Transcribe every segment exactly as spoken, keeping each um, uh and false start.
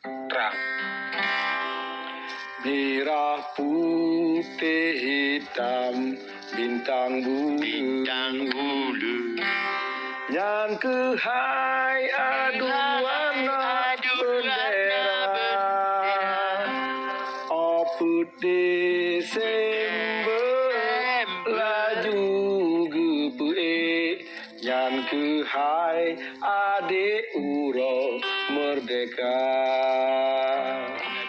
Terang. Merah putih hitam bintang bulu. Bintang bulu. Nyan keuhai aduan bendera. Oh putih sembel laju geupeuék. Nyan keuhai adék uroe merdeka.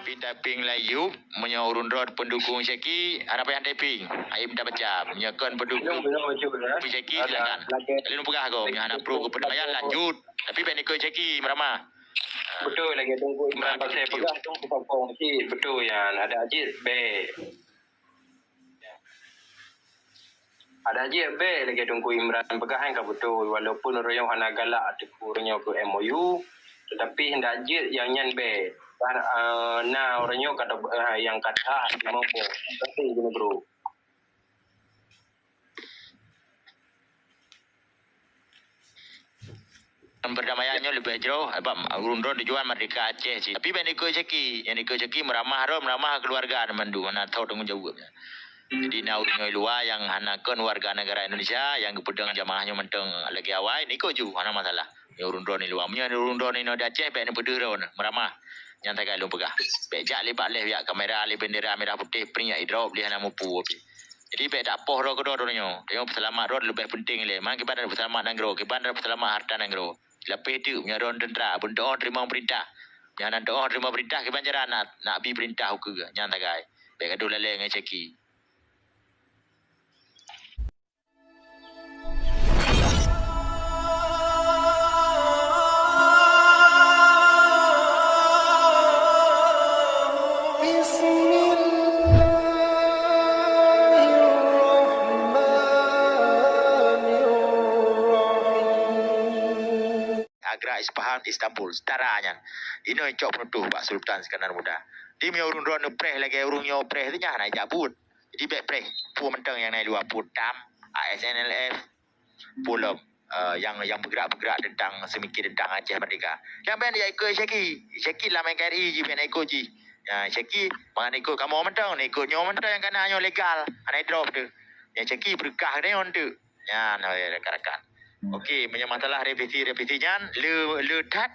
Tapi taping layup, meunyoe ureuëng droe pendukung Syaki, hana payah taping. Ayeuem tabaca. Meunyoe kon pendukung Syaki, silakan. Lalu peugah ko, meunyoe hana pro keu perdamaian, lanjut. Tapi bèk ikot Syaki meuramah. Betul lagi Teungku Imran pasal peugah tu, betul ya. Ada ajit bèk. Ada jeuet bèk lagèe Teungku Imran peugah nyan ka beutôi, walaupun ureueng nyoe hana galak teuku ureueng nyoe keu M O U, tetapi hendak jeuet nyang nyan bèk. Kan, eh, na ureueng nyoe ka, eh, nyang ka that limong boh. Tapi geuneubru. Perdamaian nyoe leubeh jroh, sabab ureueng droe tujuan merdeka Aceh cit. Tapi bèk ikot Syaki. Nyang ikot Syaki meuramah droe, meuramah keuluwarga mandum, hana tho tanggong jaweueb. Jadi na ureueng nyoe luwa nyang hana kon warga negara Indonesia, nyang geupeudong jamaah nyoe mantong lagèe awai, ikot ju, hana masalah. Nyoe ureueng droe nyoe luwa. Meunyoe ureueng droe nyoe di Aceh, bèk neupeudeuh droe, meuramah. Nyan sagai lôn peugah. Bèk jak lé bak lhèe jak kamera, lé bendera merah putih, pring jak idrop, lé hana mupu pih. Jadi bèk tapoh droe keudroe droe nyoe. Tanyoe peuseulamat droe leubeh penting lé. Man kiban peuseulamat nanggroe, kiban peuseulamat hareuta nanggroe. Lapéh teuk meunyoe droe teuntara, beuneutoh teurimong peurintah. Meunyoe hana teurimong peurintah, kiban cara nak, nak bi peurintah ukeue. Nyan sagai. Bèk gadoh lalè ngon Syaki. Bismillahirrahmanirrahim. Agra, Ispahan, Istanbul, setara nyan. Inoe cok peunutôh bak Sultan Iskandar Muda. Di meunyoe ureueng droe neupreh lagèe ureueng nyoe preh tu nyan hana jak buet. Jadi bèk preh, peue mantong nyang na i luwa, peue TAM, A S N L F, peue lom, eh, nyang, nyang bergerak-bergerak tentang, semikir tentang Aceh Merdeka. Nyang bèk jak ikot Syaki. Syaki lam N K R I jih bèk ikot jih. Ya, Syaki mangat ikot kamoe mantong, ikot nyoe mantong nyang kana nyoe legal, hana idrop tu. Ya, Syaki berkah geutanyoe tu. Nyan, hai rakan-rakan. Okey, meunyoe masalah revisi-revisi nyan, le, le that,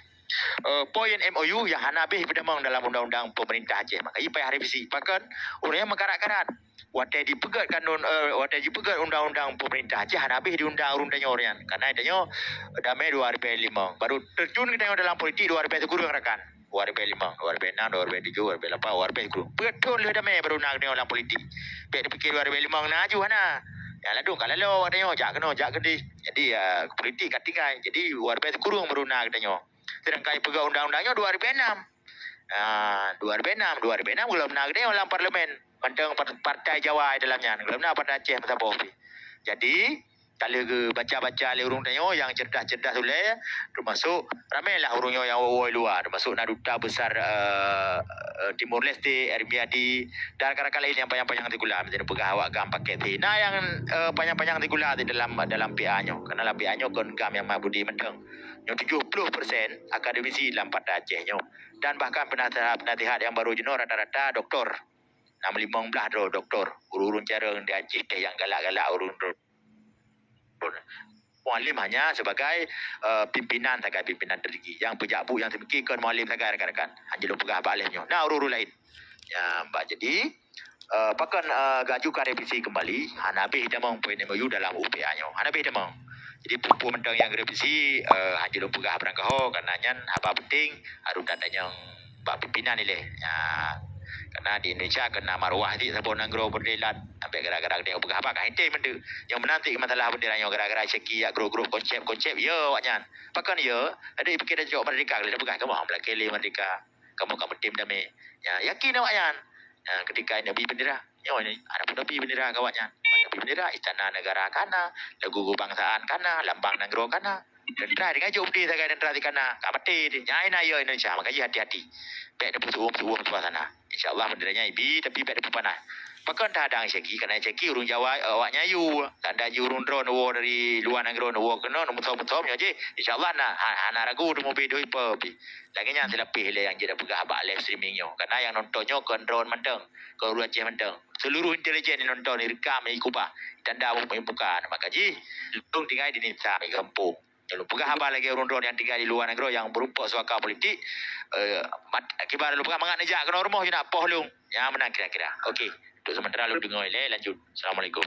eh, poin M O U nyang hana habéh ipeutamong dalam undang-undang pemerintah Aceh. Maka i payah revisi. Pakon? Ureueng nyan meukarat-karat. Watèe jipeugèt kanun, eh, watèe jipeugèt undang-undang pemerintah Aceh hana habéh diundang ureueng tanyoe nyan. Karena tanyoe damé dua ribèe limong. Baru terjun geutanyoe dalam politik dua ribèe sikureueng, rakan. Dua ribèe limong, dua ribèe nam, dua ribèe tujoh, dua ribèe lapan, dua ribèe sikureueng. Peuet thon lheueh damé baru na geutanyoe lam politik. Bèk dipike dua ribèe limong na aju hana. Nyang ladôm ka laloe awak tanyoe, jak keunoe, jak keudéh. Jadi, ya, politik ka tinggai. Jadi, dua ribèe sikureueng baru na geutanyoe. Sedangkan peugah undang-undang nyoe dua ribèe nam. Ah, dua ribèe nam, dua ribèe nam gohlom na geutanyoe lam parlemen. Mantong par-, partai Jawa dalam nyan. Gohlom na partai Aceh meusaboh pih. Jadi, ka lheueh geubaca-baca lé ureueng tanyoe nyang cerdas-cerdas ulèe, termasuk ramé lah ureueng nyoe nyang woe-woe luwa, termasuk na duta besar, eh, eh, Timor Leste, Ermiadi, dan rakan-rakan laén nyang panyang-panyang sikula, miseue peugah awak GAM paket sih. Na nyang, eh, panyang-panyang sikula di dalam, dalam P A nyoe. Karena lam P A nyoe kon GAM nyang mat budi mantong. Nyoe tujoh ploh persen akademisi lam Partai Aceh nyoe. Dan bahkan penasihat-penasihat nyang baru jinoe rata-rata doktor. Nam limong blah droe doktor, ureueng-ureueng carông di Aceh nyang galak-galak ureueng droe. Mualim hanya sebagai, eh, pimpinan sagai, pimpinan tertinggi. Nyang peujak buet nyang seumiké kon mualim sagai, rakan-rakan. Hanjeuet lôn peugah bak lheueh nyoe. Na ureueng-ureueng laén. Ya, bah jadi, eh, pakon, eh, geuajukan revisi kembali, hana habéh tamong poin M O U dalam U P A nyoe. Hana habéh tamong. Jadi, peue-peue mantong nyang geurevisi, eh, hanjeuet lôn peugah barangkaho, karena nyan haba penting, harôh tatanyong bak pimpinan ilèe. Ya, karena di Indonesia keu na maruah cit saboh nanggroe beureulat, sampai gara-gara geutanyoe peugah haba ka inté meunteu. Nyang meunan cit masalah bendera nyoe gara-gara Syaki jak grup-grup konsep-konsep, ya, awak nyan. Pakon ya? Adak ipike tacok merdeka, lé peugah kamoe lakèe lé merdeka. Kamoe ka meutem damé. Ya, yakin awak nyan. Ya, ketika Nabi bendera, nyoe ni, ada pun Nabi bendera ka awak nyan. Nabi bendera, istana negara kana, lagu kebangsaan kana, lambang nanggroe kana. Tentara di ngajok bendera sagai tentara di kana. Ka maté di. Nyai na ya Indonesia, maka ji hati-hati. Bèk dipeusuwong-suwong suasana. Insya Allah bendera nyan ibi, tapi bèk dipeupanaih. Pakon teuhadang Syeki, karena Syeki ureuëng Jawa, eh, awak nyan yue. Tanda jih ureuëng droe neuwoe dari luwa nanggroe neuwoe keunoe, neumeusom-som nyoe jih. Insya Allah na, ha-, hana ragu teumubé doi pe pih. Lagée nyan silapeh lé nyang jeuet peugah bak live streaming nyoe. Karena nyang nonton nyoe kon droe mantong, kon ureuëng Aceh mantong. Seluruh intelijen nonton, irekam, ikubah, tanda muka. Maka jih, lôn tinggai di Nisa, di gampông. Lalu peugah haba lagée ureuëng droe nyang tinggai di luwa nanggroe nyang meurumpok suaka politik, eh, mat-, kiban lôn peugah mangat neujak keunoe rumoh, jih nak poh lôn. Nyan meunan kira-kira. Okey, untuk sementara lôn deungoe lé, lanjut. Assalamualaikum.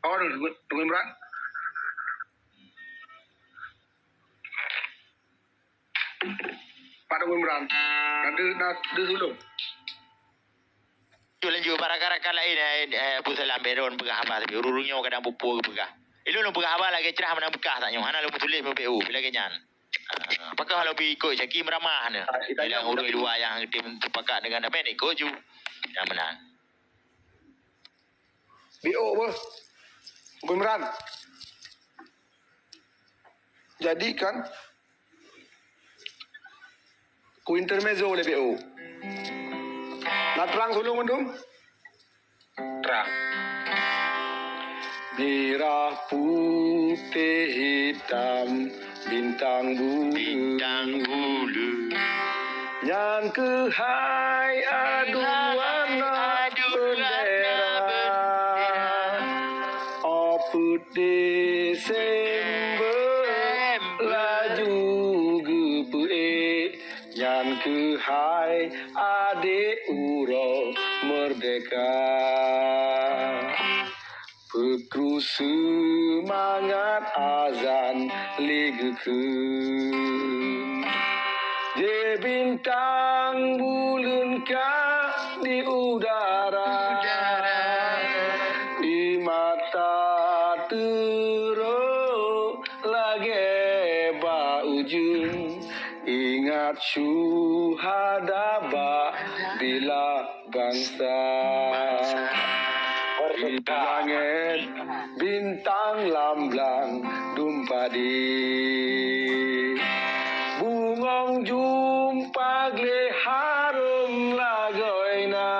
Oh, Teungku Imran. Pak Teungku Imran. Nanti, nanti dulu. Lanjut, lanjut. Bak rakan-rakan laén, eh, eh, Abu Salam, Beron peugah haba, tapi ureuëng nyoe kadang peue-peue geupeugah. Ilôn lôn peugah haba lagée cerah meunan beukah tanyoe. Hana lôn meutuléh meubeue, lagée nyan. Ah, apakah kalau pi ikot Syeki meuramah ni? Ah, kita Bilang ureuëng luwa nyang tem-, teupakat dengan damai, ikot ju. Nyang meunan. B O beuh. Teungku Imran. Jadi kan, ku intermezzo lé B O. Na trang sulung mandum? Trang. Mirah putih hitam bintang bulu. Bintang bulu. Nyan keuhai aduan na bendera. Oh peuet Desember laju geupeuék, nyan keuhai adék uroe meurdeka. Peukru seumangat azan lé geukheun. Jeh bintang buleuen ka di udara. Di mata teurok lagée bak ujeuen. Ingat syuhada bak bila bansa. Di langét bintang lam blang dum padi. Bungong jumpa gleh harôm lagoe na.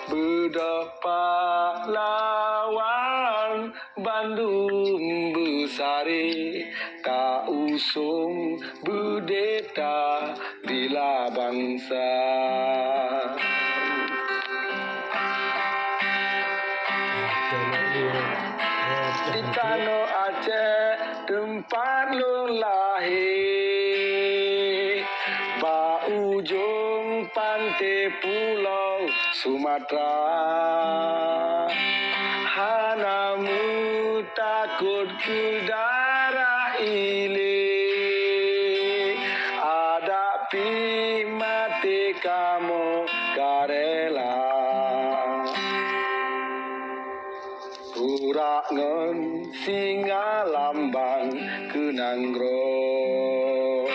Beudôh pahlawan bandum beusaré, ta usông beudeta bila bansa. Di tanoh Aceh teumpat lôn lahé, bak ujông panté pulo Sumatra. Hana meutakot keu darah ilé, adak pih maté kamoe ka rela. Urak ngon singa lambang keu nanggroe.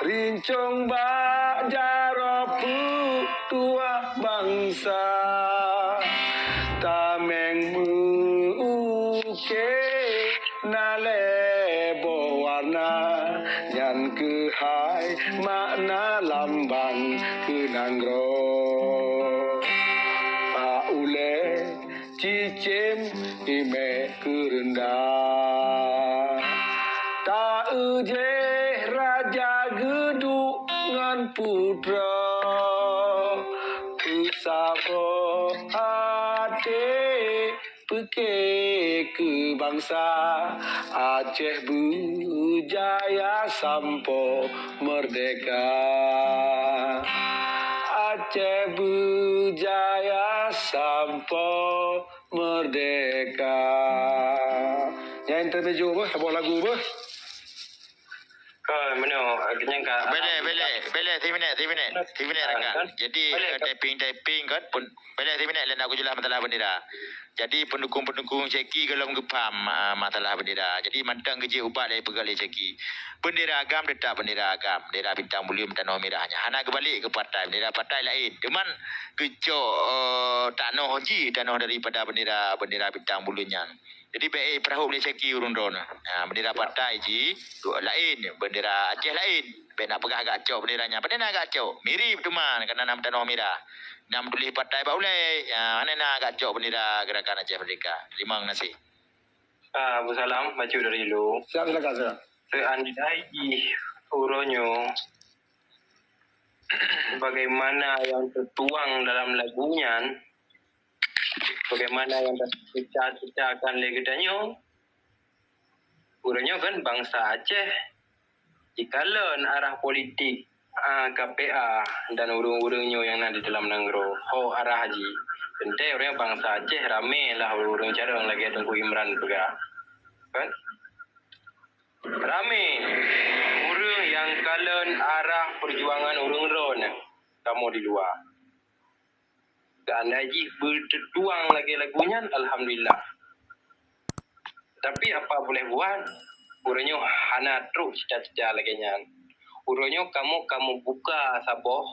Rincong bak jaroe peuet tuah bansa. Tameng meu-ukée na lhée boh warna. Nyan keuhai makna lambang keu nanggroe. Bak ulée cicém imék keureunda. Ta-eu jeh raja geuduek ngon putroe. Peusaboh até peuké keu bansa. Aceh beujaya sampoe meurdeka. Aceh beujaya sampoe meurdeka. Nyan intermezzo beuh, saboh lagu beuh. Ka meunoe, nyang ka. Beleh, beleh, beleh, siminèt, siminèt, siminèt rakan. Jadi, eh, typing-typing kan pun, beleh siminèt lé nak kujeulaih masalah bendera. Jadi, pendukung-pendukung Syeki golom geupaham, ah, masalah bendera. Jadi, mantong geujeuet ubat lé peugah lé Syeki. Bendera agam tetap bendera agam, bendera bintang buleuen tanoh mirah nyan. Hana geubalek keu partai, bendera partai laén. Cuman geucok, eh, tanoh jih, tanoh daripada bendera, bendera bintang buleuen nyan. Jadi bèk, eh, peurahô boleh caki ureuëng droeneuh. Ha, bendera partai jih laén, bendera Aceh laén. Bèk nak peugah agak cok bendera nyan. Padahai na agak cok, mirip teuma karena na tanoh mirah. Na tuléh partai bak ulèe. Ha, hana na agak cok bendera Gerakan Aceh Merdeka. Terima kasih. Ah, Abu Salam, bacut dari Ilu. Siap, silakan, silakan. Seandai jih uroe nyoe, bagaimana yang tertuang dalam lagu nyan, bagaimana yang tercita-citakan lé geutanyoe, uroe nyoe kan bansa Aceh jikalon arah politik, ah, K P A dan ureuëng-ureuëng nyoe nyang na di dalam nanggroe. Ho arah jih. Teuntèe ureuëng bansa Aceh ramé lah ureuëng carông lagèe Teungku Imran peugah. Kan? Ramé ureuëng nyang kalon arah peujuangan ureuëng droeneuh kamoe di luwa. Seandai jih beuteutuang lagèe lagu nyan, alhamdulillah. Tapi apa boleh buat, uroe nyoe hana trok cita-cita lagèe nyan. Uroe nyoe kamoe, kamoe buka saboh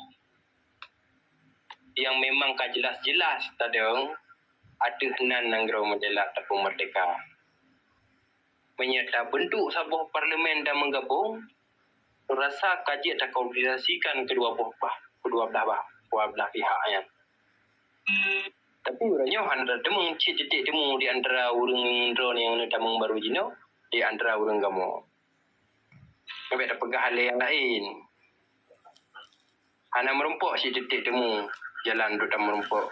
nyang memang ka jelas-jelas tadong ateueh nan nanggroe meudalat ataupun merdeka. Meunyoe tabentuk saboh parlemen dan meugabong, rasa ka jeuet takonsolidasikan keudua boh bah, keudua blah bah, keudua blah pihak nyan. Tapi uroe nyoe hana teumé cit titik temu di antara ureuëng droeneuh nyang na tamong barô jinoe, di antara ureuëng kamoe. Bèk tapeugah lé nyang laén. Hana meurumpok cit titik temu jalan untuk tameurumpok.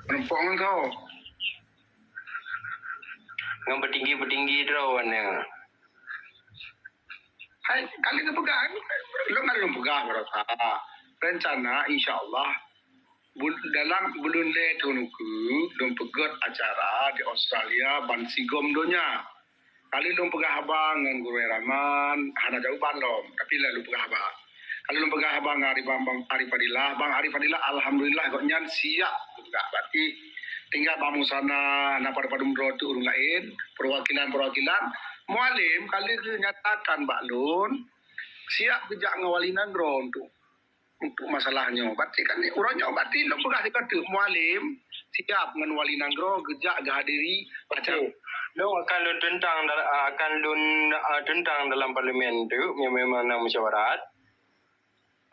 Meurumpok ngon soe? Ngon petinggi-petinggi droeneuh. Hai, kali geupeugah, lôn kan lôn peugah baroesa. Rencana, insya Allah, bul-, dalam buleuen lhèe thôn ukeue, lôn peugöt acara di Australia ban sigom donya. Kali lôn peugah haba ngon Gurèe Rahman, hana jawaban lom, tapi lôn peugah haba. Kali lôn peugah haba ngon Ari, Bang, Bang Ari Fadilah, Bang Ari Fadilah, alhamdulillah, gobnyan siap geupeugah. Berarti tinggai Bang Musana, na padum-padum droe teuk ureuëng laén, perwakilan-perwakilan. Mualem kali geunyatakan bak lôn, siap geujak ngon wali nanggroe untuk, untuk masalah nyoe. Berarti kan uroe nyoe berarti lôn peugah sigoe teuk, Mualem siap ngon wali nanggroe geujak geuhadiri acara. Lôn akan lôn teuntang dal-, akan lôn, ah, teuntang dalam parlemen tu, memang na musyawarat.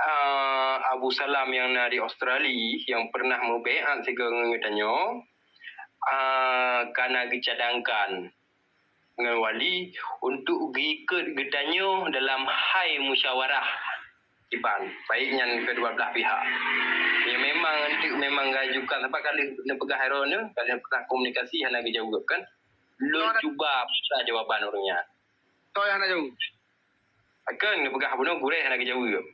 Ah, Abu Salam nyang na di Australia, nyang pernah meubaiat sigoe ngon geutanyoe, ah, ka na geucadangkan ngon wali untuk geuikot geutanyoe dalam hai musyawarah kiban, baik nyan kedua belah pihak. Ya, memang enteuk memang gajukan, sabab ka lheueh neupeugah droeneuh, ka lheueh neupeugah komunikasi hana geujaweueb kan. Lôn cuba peugah jawaban ureuëng nyan. Soe nyang hana jaweueb? Kan neupeugah bunoe gurèe hana geujaweueb.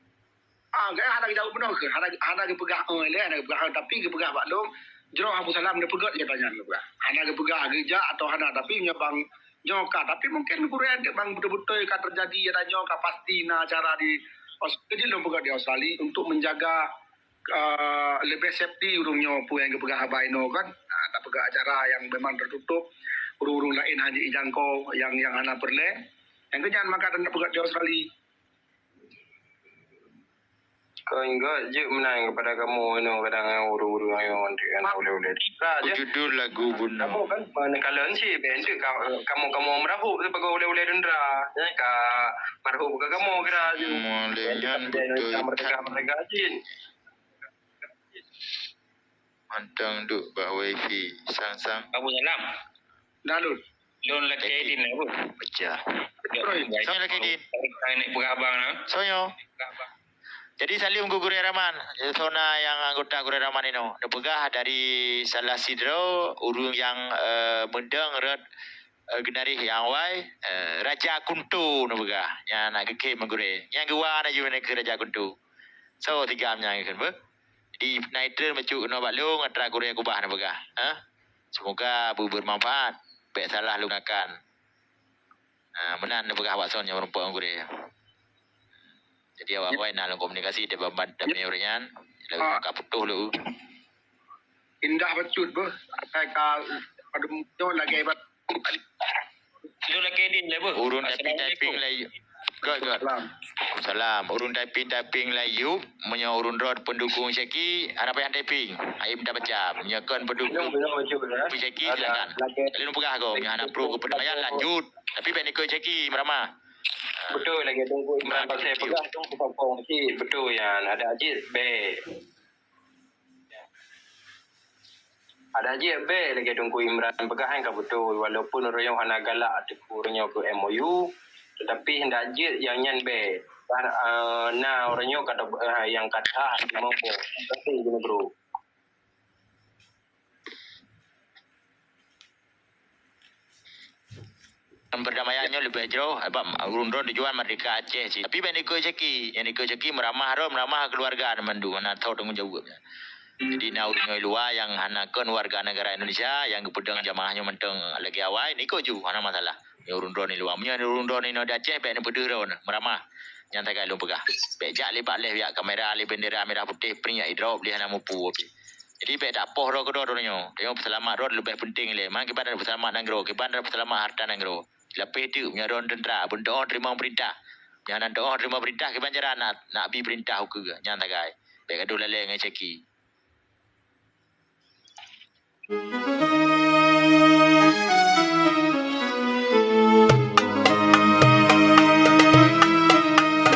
Ah, gaya hana geujaweueb bunoe ke? Hana, hana geupeugah, oh, ilèe hana geupeugah, oh, tapi geupeugah bak lôn, jroh Abu Salam neupeugöt, ya, tanya neupeugah. Hana geupeugah geujak atau hana, tapi nyoe bang, nyoe ka. Tapi mungkin gurèe bang beutôi-beutôi ka teujadi, ya, nyoe ka pasti na acara di Aus-, jadi lôn peugöt di Australia untuk menjaga, ah, leubeh safety ureuëng nyoe peue nyang geupeugah haba inoe kan. Ah, tapeugah acara nyang memang tertutup, ureuëng-ureuëng laén hana jijangkau nyang, nyang hana peureulèe. Nyang keunyan maka dan peugöt di Australia. Kau ingat jeuet meunan kepada kamu inoe kadang ureuëng-ureuëng ayong nanti kan ulèe-ulèe. Judul lagu bunoe. Kamu kan menekalon sih, bentuk kamu, kamu merahuk sebagai ulèe-ulèe dendera. Ya, ka merahuk ke kamu kira. Mulai nyan betul. Merdeka, merdeka jin. Mantong duek bak wifi. Sang-sang. Abu Salam. Dah, Lun. Lôn lakèe idin, Abu. Pecah. Betul. Soe lakèe idin? Tarik tangan ni peugah abang nah. Soe nyoe? Jadi saleuem keu Gurèe Rahman. Soe na nyang anggota Gurèe Rahman inoe? Neupeugah dari salah sidroe ureuëng nyang, eh, meudong rot, eh, geunaréh nyang awai, eh, Raja Kunto neupeugah. Nyang nak geukhem gurèe. Nyang geuwa na jeuet keu Raja Kunto. Soe tigam nyang geukhem beuh? Di Naitren bacut keunoe bak lôn, atra gurèe kubah neupeugah. Ha? Semoga beu-, bermanfaat. Bèk salah lôn akan. Ha, meunan neupeugah bak son nyang meurumpok ngon gurèe. Jadi awai-awai na lôn komunikasi deh ban damé ureuëng nyan. Lalu ka putôh lôn. Indah bacut beuh. Akai ka padum nyoe lagèe bat. Lôn lakèe idin deh beuh. Ureuëng tapi typing lai. Good, good. Salam. Salam. Ureueng typing-typing lam YouTube, meunyoe ureueng droe pendukung Syeki, hana payah typing. Hai minta baca. Meunyoe kon pendukung Syeki, silakan. Lalu peugah ko, meunyoe hana pro keu perdamaian, lanjut. Tapi bèk ikot Syeki, meramah. Betul lagi, Teungku Imran pasal peugah tu, betul ya. Ada ajit, bèk. Ada jeuet bèk lagèe Teungku Imran peugah nyan ka beutôi, walaupun ureueng nyoe hana galak ateueh ureueng nyoe keu M O U, tetapi hendak jeuet nyang nyan bèk. Kan, eh, na ureueng nyoe ka, eh, nyang ka that, tapi jeuet bro. Perdamaian nyoe leubeh jroh, sebab ureueng droe tujuan merdeka Aceh cit. Tapi bèk ikot Syeki, nyang ikot Syeki meuramah droe, meuramah keuluwarga mandum, hana tho tanggong jaweueb. Jadi na ureueng nyoe luwa nyang hana kon warga negara Indonesia, nyang geupeudong jamaah nyoe mantong lagèe awai, ikot ju, hana masalah. Nyoe ureueng droe nyoe luwa. Meunyoe ureueng droe nyoe di Aceh, bèk neupeudeuh droe, meuramah. Nyan sagai lôn peugah. Bèk jak lé bak lhèe jak kamera, lé bendera merah putih, pring jak idrop, lé hana mupu pih. Jadi bèk tapoh droe keudroe nyoe. Tanyoe peuseulamat droe leubeh penting lé. Man kiban peuseulamat nanggroe, kiban peuseulamat hareuta nanggroe. Lapéh teuk meunyoe droe teuntara, beutôi teurimong peurintah. Meunyoe hana teurimong peurintah, kiban cara nak, nak bi peurintah ukeue. Nyan sagai. Bèk gadoh lalè ngon Syeki.